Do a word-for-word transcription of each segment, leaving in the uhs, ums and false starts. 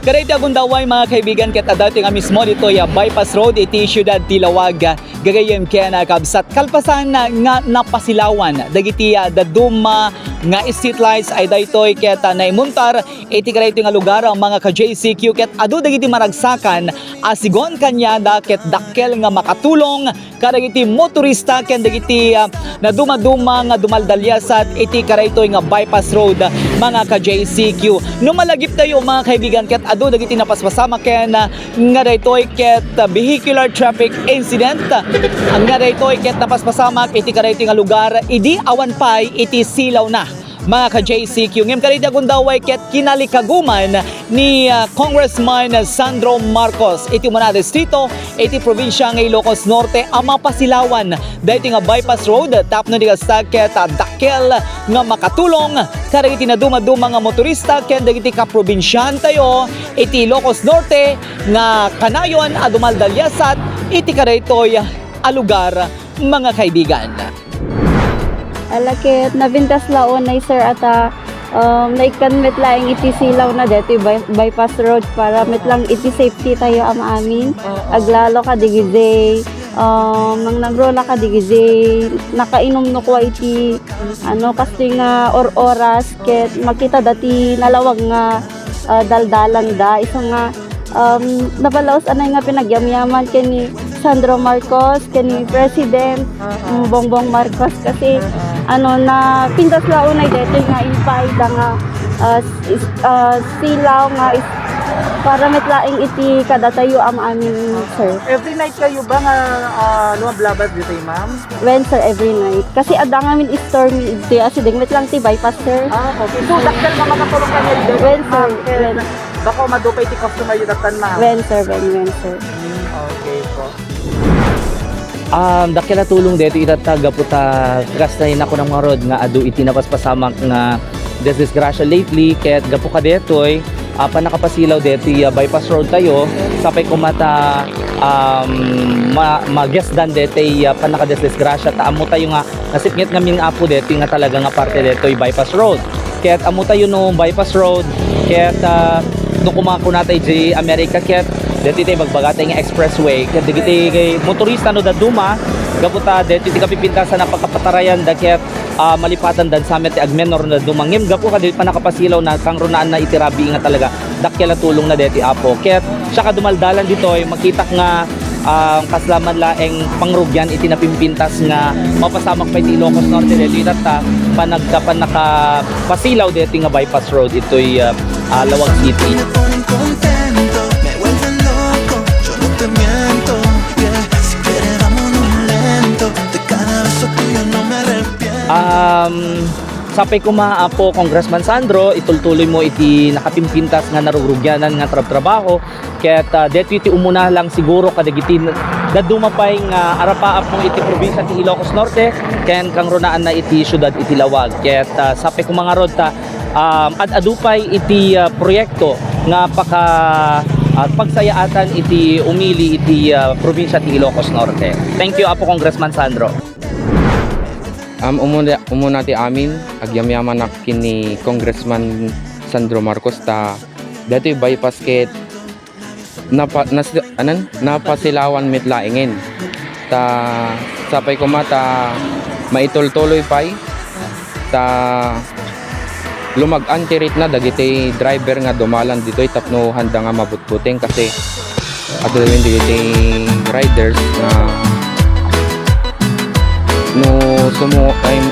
Kadaytoy a gundaway, mga kaibigan, ket adda itoy nga mismo ditoy a bypass road iti siudad ti Laoag, gagayyem ken, ah, kabsat. Kalpasan nga napasilawan dagiti, ah, dadduma nga street lights ay daytoy ket, ah, naimuntar iti kadaytoy nga lugar, ah, mga ka-J C Q, ket adu dagiti maragsakan a sigun kaniada ket dakkel nga makatulong kadagiti motorista ken dagiti, ah, nadumaduma nga dumaldaliasat iti kadaytoy nga bypass road, mga ka-J C Q. No malagiptayo, mga kaibigan, ket adu dagiti napaspasamak ken, ah, nga daytoy ket, ah, vehicular traffic incident, ah, nga daytoy ket napaspasamak iti kadaytoy nga lugar idi awan pay iti silawna, mga ka-J C Q. Ngem kadaytoy a gundaway ket kinalikaguman ni, ah, Congressman Sandro Marcos iti umuna a distrito iti probinsia nga Ilocos Norte a mapasilawan daytoy nga bypass road tapno di kasta ket, ah, dakkel nga makatulong kadagiti nadumaduma nga motorista ken dagiti kaprobinsiahantayo iti Ilocos Norte nga kanayon a dumaldaliasat iti kadaytoy a lugar, mga kaibigan. Ala ket napintas la unay, sir, ata, um, naikkan met laeng iti silawna daytoy by-, bypass road para met lang iti safety tayo a maamin. Oo. Aglalo kadi gijay, um, nangnangruna kadi gijay nakainom no kua iti, ano, kastoy nga or-oras ket makita dati nalawag nga, ah, daldalanda. Isu nga, um, napalaus anay nga pinagyamyaman ken ni Sandro Marcos, ken ni President, mm, Bongbong Marcos kasi, ano, napintas la unay daytoy nga impaayda nga, ah, s-, is-, ah, silaw nga is-, para met laeng iti kadatayo a maamin, sir. Every night kayo ba nga, ah, lumablabas ditoy, ma'am? Wen, sir, every night. Kasi adda ngamin stormy idi, asideg met lang ti bypass, sir. Ah, okay. So, dakkel nga makatulong kaniada. Wen, sir. Wen. Baka umadu pay ti customer yu dattan, ma'am. Wen, sir, wen, wen, sir. Hmm, okay po. Um, dakkel a tulong daytoy itatta gapu ta kas nakunam ngarud nga adu iti napaspasamak nga disdisgrasya lately, ket gapu kadaytoy, ah, pannakapasilaw daytoy, ah, bypass road tayo, sapay koma ta, um, ma-, magesdan daytoy, ah, pannakadisdisgrasya ta ammo tayo nga nasipnget ngamin, Apo, daytoy nga talaga nga parte daytoy bypass road. Ket ammo tayo no bypass road, ket, ah, no kumakuna tayo di America, ket daytoy ti ibagbagata nga expressway. Ket dagiti motorista no dadduma, gapu ta daytoy ti kapipintasan a pagkapatarayanda, ket ah, malipatan dansa met ti agmenor no dadduma. Ngem gapu kadagiti pannakapasilaw na kangrunaanna iti rabii nga talaga dakkel a tulong na deti, Apo. Ket siak a dumaldalan ditoy, makitak nga, ah, kasla man laeng pangrugian iti napimpintas nga mapasamak pay ti Ilocos Norte deti itatta, panagka-, pannakapasilaw deti nga bypass road itoy, ah, ah, Laoag City. Me ponen contento, me vuelve loco, yo no te miento, yeah. Si quieres vámonos lento, de cada beso tuyo no me arrepiento. Um, sapay koma, Apo Congressman Sandro, itultuloy mo iti nakapimpintas nga narugrugianan nga trabtrabaho. Ket, ah, detoy ti umuna lang siguro kadagiti n-, dadduma pay nga arapaap mo iti probinsia ti Ilocos Norte, ken kangrunaan na iti siudad iti Laoag. Ket, ah, sapay koma ngarud ta, um, ad-adu pay iti, ah, proyekto nga paka-, ah, pagsayaatan iti umili iti, ah, probinsia ti Ilocos Norte. Thank you, Apo Congressman Sandro. Um, umuna, umuna ti amin, agyamyamanak ken ni Congressman Sandro Marcos ta daytoy bypass ket napa-, nas-, anan? Napasilawan met laengen. Ta sapay koma ta maitultuloy pay ta lumag-an ti rate na dagiti driver nga dumalan ditoy tapno handa nga mabutbuteng kasi adu dagiti riders nga no sumu-, ay,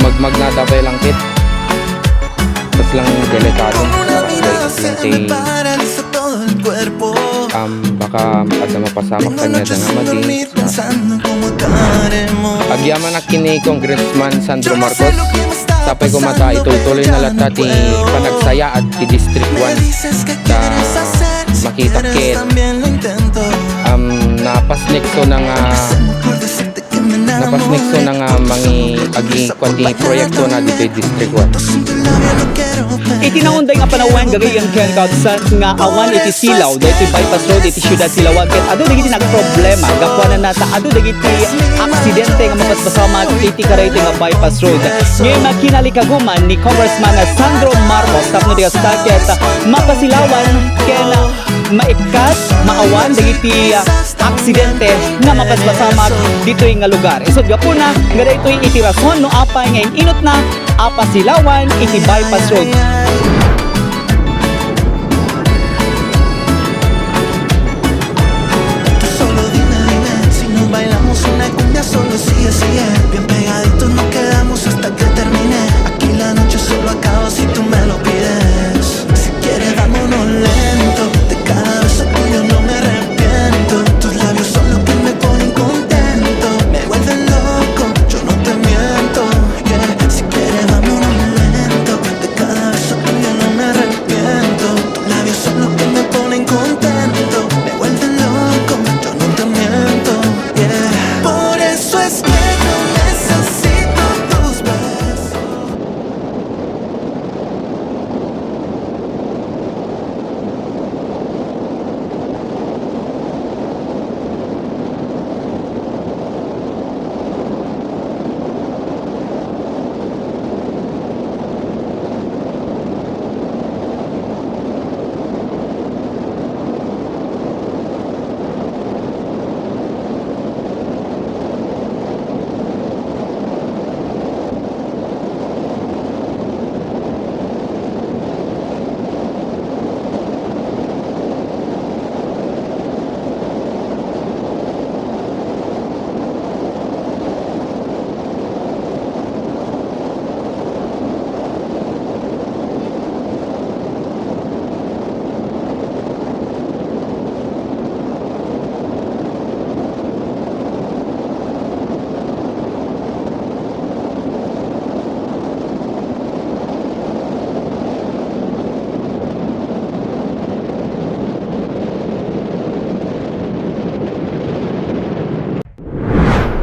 magmagnada pay lang ket, kas lang delikado. Kasi, um, baka adda mapasamak kaniada nga madi. Agyamanak ken ni Congressman Sandro Marcos, sapay koma ta itultuloy na latta ti panagsayaat ti District one. Ta makita ket, um, napasnekso na nga Napasnekso na nga mangi-, agi-, kuan ti proyekto na ditoy District one. Iti naunday nga panawen, gagayyem ken kakabsat, nga awan iti silaw daytoy bypass road iti siudad ti Laoag, ket adu dagiti nagproblema gapuanana ta adu dagiti aksidente nga mapaspasamak iti karaytoy nga bypass road. Ngem kinalikaguman ni Congressman Sandro Marcos tapno di kasta ket mapasilawan ken maikkat, maawan dagiti, ah, aksidente nga mapaspasamak ditoy nga lugar. Isut' gapuna nga daytoy iti rason no apay nga in-inutna a pasilawan iti bypass road.